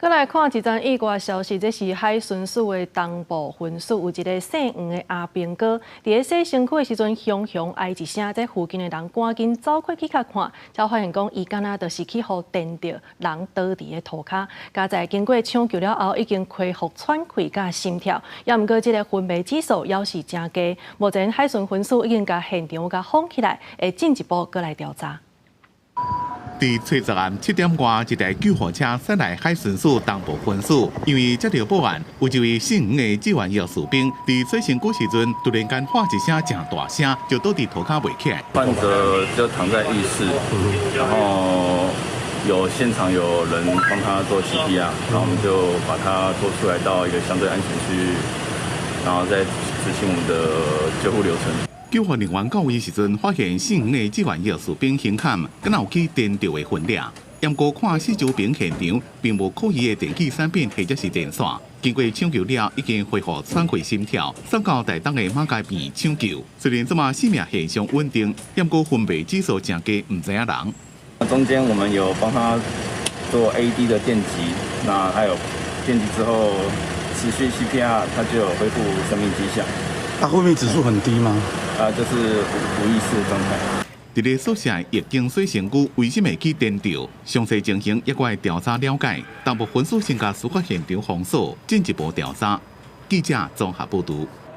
閣來看一則意外消息，這是海巡署的東部分署有一个姓黃的阿兵哥，佇咧洗身軀的時陣，雄雄哀一聲，這附近的人趕緊走過去較看，才發現講伊敢若就是去予電著，人倒佇咧塗跤。佳哉經過搶救了後，已經恢復喘氣佮心跳，也毋過這个昏迷指數猶是誠低。目前海巡分署已經共現場共封起來，會進一步閣來調查。佇初十暗7點外，一台救護車駛來海巡署東部分署，因為接著報案，有一位姓黃的志願役士兵佇洗身軀時陣，突然間喊一聲誠大聲，就倒佇塗跤袂起來。患者就躺在浴室，然後有現場有人幫他做 CPR，然後我們就把他拖出來到一個相對安全區域，然後再執行我們的救護流程。救護人員到位時陣，發現姓黃的志願役士兵胸坎，敢若有去電著的痕跡。毋過看四周邊現場，並無可疑的電器產品或者是電線。經過搶救了，已經恢復喘氣心跳，送到台東的馬偕病院搶救。雖然這馬生命現象穩定，毋過昏迷指數誠低，毋知影人。中間我們有幫他做 AED 的電擊，那還有電擊之後持續 CPR，他就有恢復生命跡象。他昏迷指數很低嗎？啊，就是無意識的狀態。佇咧宿舍浴間洗身軀，為什麼會去電著？詳細情形猶閣愛調查了解。東部分署先共事發現場封鎖，進一步調查。記者綜合報導。